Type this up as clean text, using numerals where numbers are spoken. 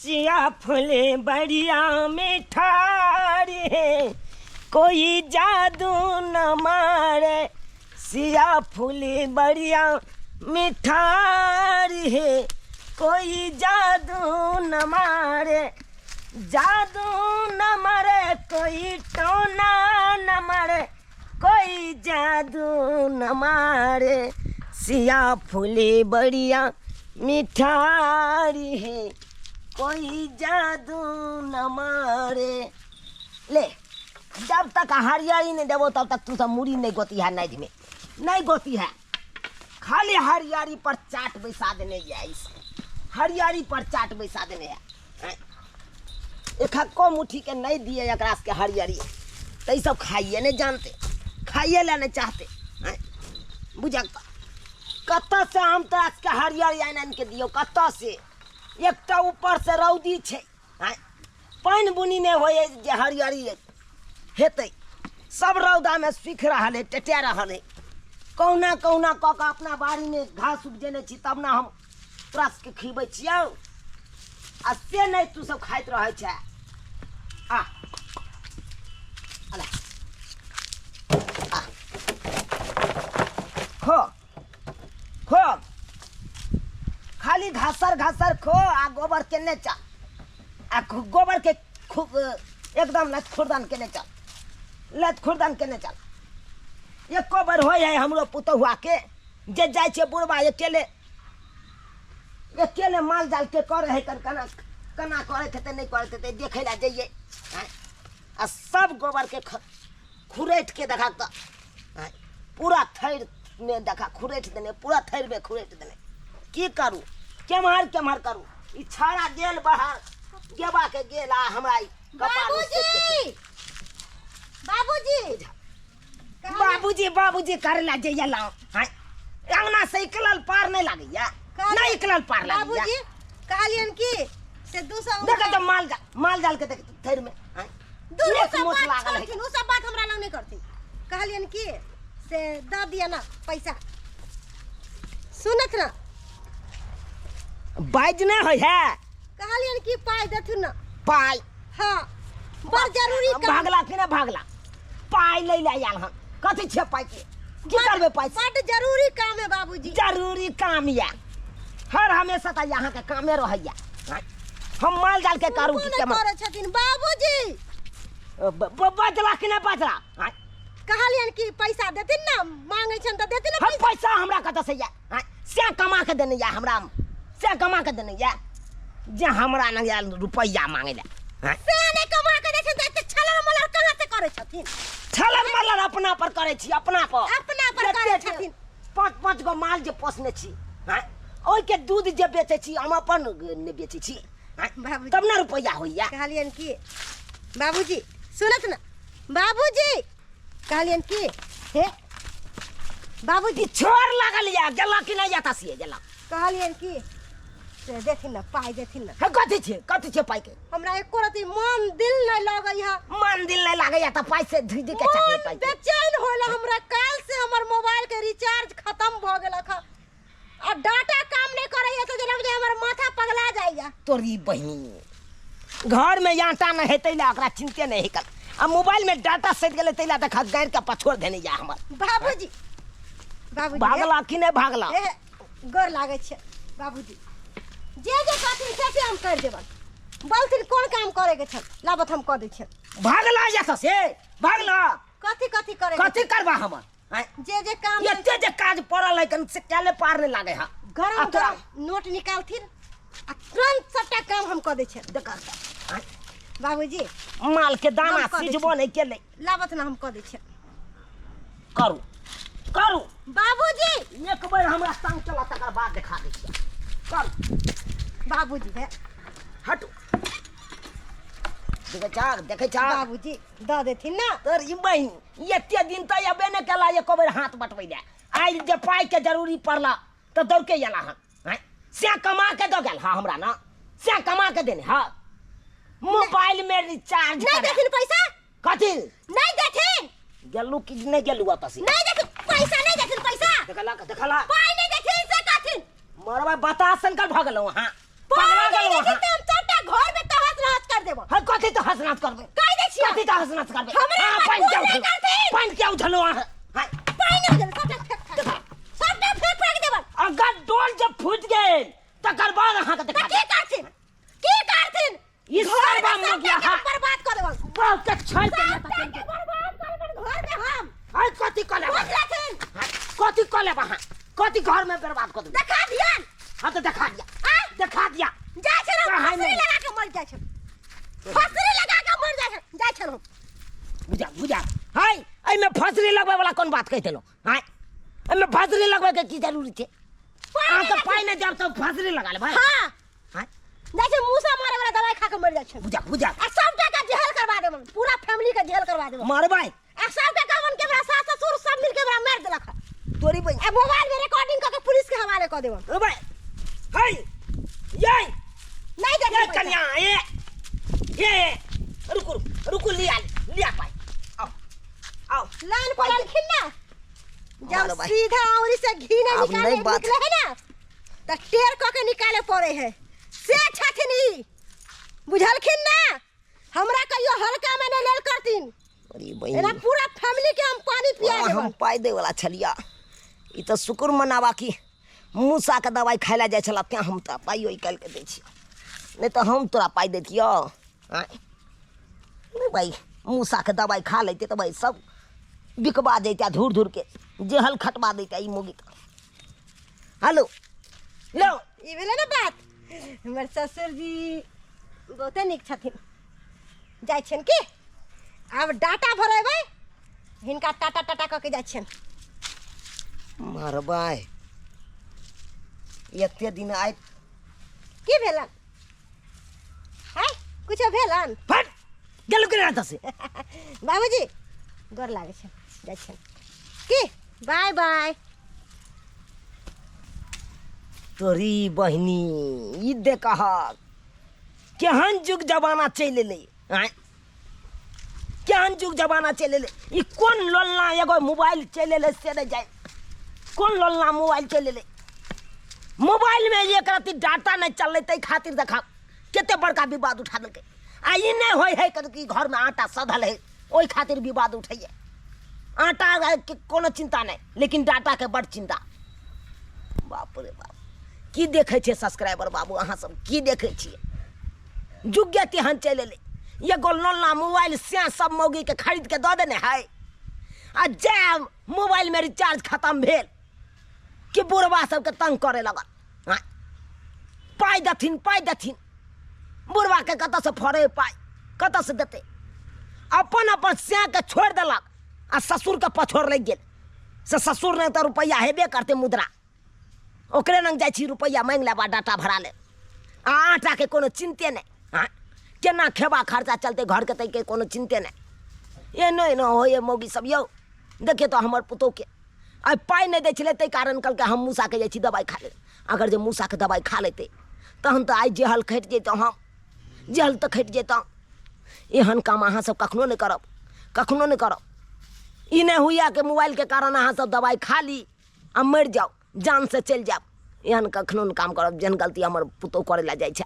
सिया फूले बढ़िया मिठारी है, कोई जादू न मारे। सिया फूले बढ़िया मिठारी है, कोई जादू न मारे। जादू न मारे, कोई टोना न मारे, कोई जादू न मारे। सिया फूले बढ़िया मिठारी है, कोई जादू न मारे। ले, जब तक हरियारी नहीं देबो तब तक तू सब मुड़ी नहीं गोती है, नदी में नहीं गोती है। खाली हरियारी पर चाट बैसा देने है, इस हरियारी पर चाट बैसा देने है। एक मुट्ठी के नहीं दिए एकरा के हरियारी तो सब खाइए नहीं जानते, खाइए ला नहीं चाहते। बुझक कत से हम तोरा के हरियारी आनि आनि के दियौ, कत से? एकटा ऊपर से रौदी छै, पानि बुनी नहि होइ जे हरियारी हेतै। सब रौदामे सूखि रहल है, टेटा रहल है। कहुना कहुना कऽ कऽ अपना बाड़ीमे घास उपजेने छी तब ने हम तोरा सबके खिबै छियौ, आ से नहि तू सब खाइत रहै छै। आ अला आ खो खो, खाली घासर घासर खो आ गोबर केने चल, आ गोबर के खूब एकदम लत खुरदन केने चल, लत खुरदन केने चल। एको बेर होइ है हमरो पुतहुआ के जे जाइ छै बुढ़बा अकेले अकेले माल जाल के करे है, कन केना केना करैत हेतै नहि करैत हेतै देखै लए जइयै। आ सब गोबर के खुरैठ के देखा तऽ पूरा थैर में देखा खुरैठ देने, पूरा थैर में खुरैठ देने। की करू, केम्हर केम्हर करू? ई छाड़ा गेल बाहर गेबा के गेल आ हमरा ई कपार में सेक के बाबूजी, बाबूजी, बाबूजी बाबूजी करे ला जइया लाओ। हाँ, अंगना से निकलल पार नहीं लागैया, नहीं निकलल पार लागैया। बाबूजी कहलियन की से 200 देखा तो माल जाल, माल जाल के देख थैर में। हाँ, दूर एक सब मोच बात लागल है। छोड़थिन, उ सब बात हमरा लग नहीं करथिन। कहलियन की से दऽ दिअ ना पैसा। सुनत ना बाज नहीं होय है। कहलियन की पाइ देथुन ना। पाइ? हाँ, बड़ जरूरी काम। भागला कि नहीं भागला? पाइ लै ले आयल हन, कथी छै पाइ के? की करबै पाइ से? बड़ जरूरी काम है बाबूजी। जरूरी काम या हर हमेशा तऽ यहाँ के कामे रहैया। हम माल जाल के करू की सुनबो नहि केना? करै छथिन बाबूजी। बजला कि नहीं बजला? हाँ? कहलियन कि पैसा देथिन ना, मांगै छनि तऽ देथिन ना हम पैसा हमरा कतऽ से या? हाँ? से कमा के देने या हमरा, से कमा के देने या जे हमरा लग आयल रुपैआ मांगे ला। हाँ? से नहि कमा के दै छनि तऽ एते छलर मलर कहाँ से करै छथिन? छलर मलर अपना पर करै छी, अपना पर। अपना पर करै जते छथिन। पाँच पाँच गो माल जे पोसने छी, हाँ? ओहिके दूध जे बेचै छी हम अपन नहि बेचै छी, हाँ? बाबूजी। तब ने रुपैआ होइया। कहलियन कि बाबूजी सुनत ना बाबूजी, कहलियन कि हे बाबूजी ई छोर लागल या गेला कि नहि या से गेला। कहलियन कि से देथिन ना पाइ देथिन ना। हे कथी छै, कथी छै पाइ के? हमरा एको रति मन दिल नहीं लगै है। मन दिल नहीं लागै त पाइ से धुइ धुइ के चटनी मन पाइ के। बेचैन होला हमरा। काल से हमर मोबाइल के रिचार्ज खत्म भ गेलक ह आ डाटा काम नहीं करैया तो जेना बुझाइया हमर माथा पगला जाइया। तोरी बहिन घर में आटा नहीं हेतै ला ओकरा चिंते नहीं हेकल, आ मोबाइल में डाटा सटि गेलै तै ला देखा गारि के पछोड़ देने या हमर। बाबूजी, बाबूजी, भागला कि नहीं भागला? ए, गोर लागै छै बाबूजी। जे जे कहथिन से से हम कर देबन। बोलथिन कोन काम करे के छल लाबत हम कऽ दै छियनि। भागला या से भागला। कथी कथी करे के कथी करबा हमर? आँय? जे जे काम एते जे काज पड़ल है कन से कैले पार नहीं लागे हा। गरम आ तोरा गरम नोट निकालथिन आ तुरंत सबटा काम हम कऽ दै छियनि। देखा, आँय? बाबूजी माल के दाना हम कऽ दै सिझबो नहीं केले। लाबत ना हम कऽ दै छियनि। करू करू बाबूजी। एक बेर हमरा संग चला तकर बाद देखा दै छियै। करू बाबूजी। हे हटू, देखै छा, देखै छा। बाबूजी दऽ देथिन ना। तोर ई बहिन एते दिन तऽ अयबे नहि केला एको बेर हाथ बटबै लए। आइ जे पाइ के जरूरी पड़ला तऽ दौड़ के अयला हन। आँय, से कमा के दऽ गेल हँ हमरा ना, से कमा के देने हँ। मोबाइल में रिचार्ज नहीं करा। देथिन पैसा? कथी नहीं देथिन? गेलू कि नहीं गेलू ओतऽ से? नहीं देथिन पैसा, नहीं देथिन पैसा। देखला देखला पाइ नहीं देथिन से कथिन? मरबा बताह शंकर भऽ गेलहुँ अहाँ, पाइ पगला नहीं गेलहुँ देथिन अहाँ। तऽ हम सबटा घर तहस नहस करबै? कहि दै छियै। कथी तहस नहस करबै? हमरा अहाँ पर पानि कोन किया नहि उझलौ? करथिन? पानि किया उझलौ अहाँ? हाय, पानि नहि उझलौ, सबटा फेक फाक देबनि। सबटा फेक फाक देबनि। अगर डोल जब फूटि गेल तकर बाद अहाँके तऽ देखा की करथिन? की करथिन? ई घर सरबा में सबटा मुर्गिया के हा। बर्बाद कऽ देबनि। बहुत के छोड़ के सबटा के बर्बाद कऽ देबनि घर में हम। हाय, कथी कऽ लेब? बुझलथिन? हाय, कथी कऽ लेब अहाँ? कथी घर में बर्बाद कऽ देबै? देखा दियन। हाँ तऽ देखा दिया। आँय? देखा दिया। जाइ छै कहाँ फसरी नहि? लगा के मर जाइ छै, फसरी लगा के मर जाइ छै। जाइ छै हम। बुझा बुझा, हाय, एहिमे फसरी लगबै वाला कोन बात कहि देलहुँ? हाय, एहिमे फसरी लगबै के की जरूरी छै? अहाँके पाइ नहि देब तऽ फसरी लगा लेबै? हाँ। हाय। जाइ छै मूसा मारे वाला दवाई खा के मर जाइ छै। बुझा बुझा। आ सब टाका जेहल करवा देबन, पूरा फैमिली के जेहल करवा देबन। मारबै। आ सब टाका बन के हमरा सास ससुर सब मिल के हमरा मार देलक। तोरी बहिन। आ मोबाइल में रिकॉर्डिंग क के पुलिस के हवाले क देबन। ओ भाई, हाय, ये नहीं देबै ये पैसा। कन्या, ये ये रुकू रुकू, लिया लिया पाई, आओ आओ। लाइन पर आलखिन ना जब मारो भाई। सीधा औरी से घी नहीं अब निकाले नहीं बात। निकले है ना त टेर क के निकाले पड़े है से छथिन ई। बुझलखिन ना? हमरा कहियो हल्का में नहीं लेल करथिन। अरे एना बहिन, पूरा फैमिली के हम पानी पिया तोरा हम देबन। पाइ दै वाला छलिया। ई तऽ शुक्र मनावा कि मूसा के दवाइ खाइ लए जाइ छला तें हम तोरा पाइयो निकालि के दै छियौ, नहि तऽ हम तोरा पाइ दैतियौ? आँय नहि भाइ, मूसा के दवाइ खा लैते तऽ भाइ सब बिकबा जैते, धूर धूर के जेहल खटबा दैते ई मौगी। तऽ हेलो लो। ई भेलै ने बात। हमर ससुर जी बहुते नीक छथिन। जाइ छियनि की आब डाटा भरेबै हिनका, टाटा टाटा कऽ के जाइ छियनि। मारबै एते दिन आइ। की भेलन? है कुछो भेलन? फट गेलु के ना से। बाबूजी गोर लागै छै, जाइ छियनि की, बाय बाय। तोरी बहिनी, ई देखहक केहन जुग जमाना चलि एलै। आँय, केहन जुग जमाना चलि एलै। ई कोन लोलना एगो मोबाइल चलि एलै से नहि जाय, कोन लोलना मोबाइल चलि एलै। मोबाइलमे एक रत्ती डाटा नहि चललै ताहि खातिर देखा कते बड़का विवाद उठा देलकै। आ ई नहि होइ है कि घरमे आटा सधल है ओहि खातिर विवाद उठैए। आटा के कोनो चिंता नहि, लेकिन डाटाके बड़ चिंता। बाप रे बाप, की देखै छियै सब्सक्राइबर बाबू अहाँ सब, की देखै छियै? जुगे तेहन चलि एलै, एगो लोलना मोबाइल से सब मौगीके खरीद के दऽ देने है। आ जे मोबाइलमे रिचार्ज खतम भेल कि बुढ़बा सबके तंग करे लगल। आँय, पाइ देथिन पाइ देथिन। बुढ़बाके कतऽसँ फड़े पाइ, कतऽसँ देतै? अपन अपन सैके छोड़ि देलक आ ससुरके पछोड़ लागि गेल। से ससुर नहि तऽ रुपैआ हेबे करतै मुद्रा, ओकरे लग जाइ छी रुपैआ माँगि लेब आ डाटा भरा लेब। आ आटाके कोनो चिन्ते नहि। आँय, केना खेबा खर्चा चलतै घरके ताहिके कोनो चिन्ते नहि। एना एना होइए मौगी सब यौ। देखियौ तऽ हमर पुतोहके आइ पाइ नहि दै छलै ताहि कारण कहलकै हम मूसाके जाइ छी दवाइ खा ले। अगर जे मूसाके दवाइ खा लेतै तहन तऽ आइ जेहल खटि जैतहुँ हम, जेहल तऽ खटि जैतहुँ। एहन काम अहाँ सब कखनो नहि करब, कखनो नहि करब। ई नहि होइए कि मोबाइलके कारण अहाँ सब दवाइ खा ली आ मरि जाउ, जानसँ चलि जायब। एहन कखनो नहि काम करब जेहन गलती हमर पुतोहु करै लए जाइ छलै।